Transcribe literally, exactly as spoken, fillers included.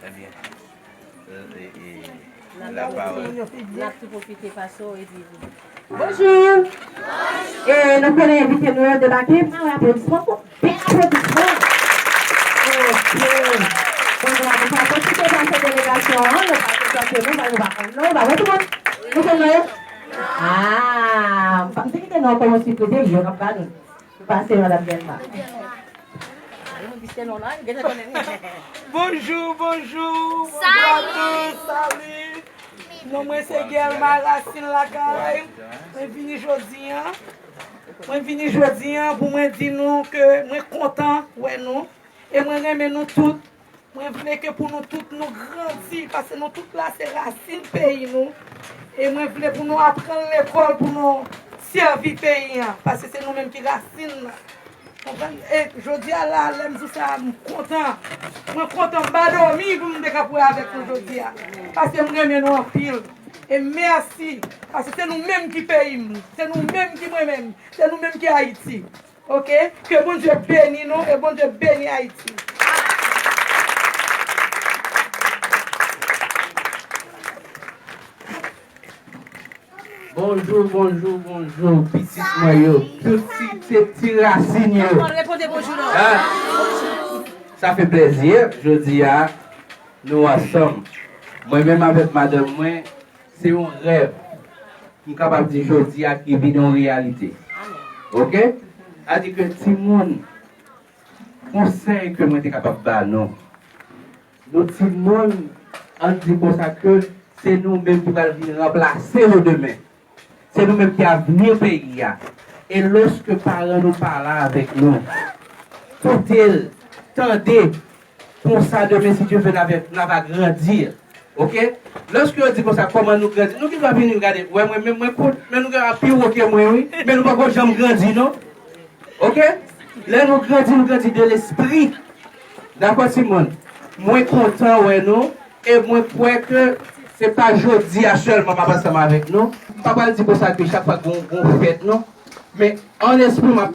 Ebyen, e, e, e, lapawòl. N ap tou pwofite pase w epi. Bonjou. E, nou konnen envite nou yo debake. Mwen wè aplodisman pou big aplodisman. Ok. Bon, nou ap pwofite pase delegasyon an, nou pa konn nou, nou pa konn nou, nou pa konn tout moun. Nou konn nou yo? Ah, m te kite nou kòm yon sipriz, yo k ap ba nou. Pase, madanm Gèlma. Bonjou, bonjou, bonjou a tous, salut. Non mwen se Gèlma Rasin Lakay. Mwen vini jodi an. Mwen vini jodi an pou mwen di nou ke mwen kontan wè nou. E mwen renmen nou tout. Mwen vle ke pou nou tout nou grandi, paske nou tout la se rasin peyi nou. E mwen vle pou nou aprann lekòl pou nou sèvi peyi an, paske se nou menm ki rasin nan. Konprann? E jodi a la, lè m di sa, m kontan. Mwen kontan, m pa dòmi pou m te ka pran avèk nou jodi a. Paske m renmen nou anpil. E mèsi, paske se nou menm ki peyi m. Se nou menm ki mwen menm. Se nou menm ki Ayiti. Ok? Ke Bondye beni nou e Bondye beni Ayiti. Bonjou, bonjou, bonjou, pitit mwen yo. Tout ti, ti, ti rasin yo. Reponn, reponn bonjou non. Ah, sa fè plezi, jodi a, nou ansanm. Mwen menm avèk madanm mwen, se yon rèv. M kapab di jodi a ki vin yon reyalite. Ok? Sa di ke timoun, konsèy ke mwen te kapab ba nou. Nou timoun, ann di konsa ke se nou menm ki pral vin ranplase yo demen. Se nou menm ki avni peyi a. E lòske paran nou pale avèk nou, koute l, tande, konsa demen, si Dye vle, n a va grandi. Ok? Lòske yo di konsa, kòman nou grandi? Nou gen dwa vini gade, wè mwen menm mwen kout, men nou gen pi wo ke mwen, wi. Men nou poko janm grandi, non. Ok? Lè nou grandi, nou grandi de lespri. Dakò, timoun? Mwen kontan wè nou, e mwen kwè ke se pa jodi a sèlman m ap ansanm avèk nou. M pa pral di konsa ke chak fwa gon, gon fèt, non. Men an espri, m ap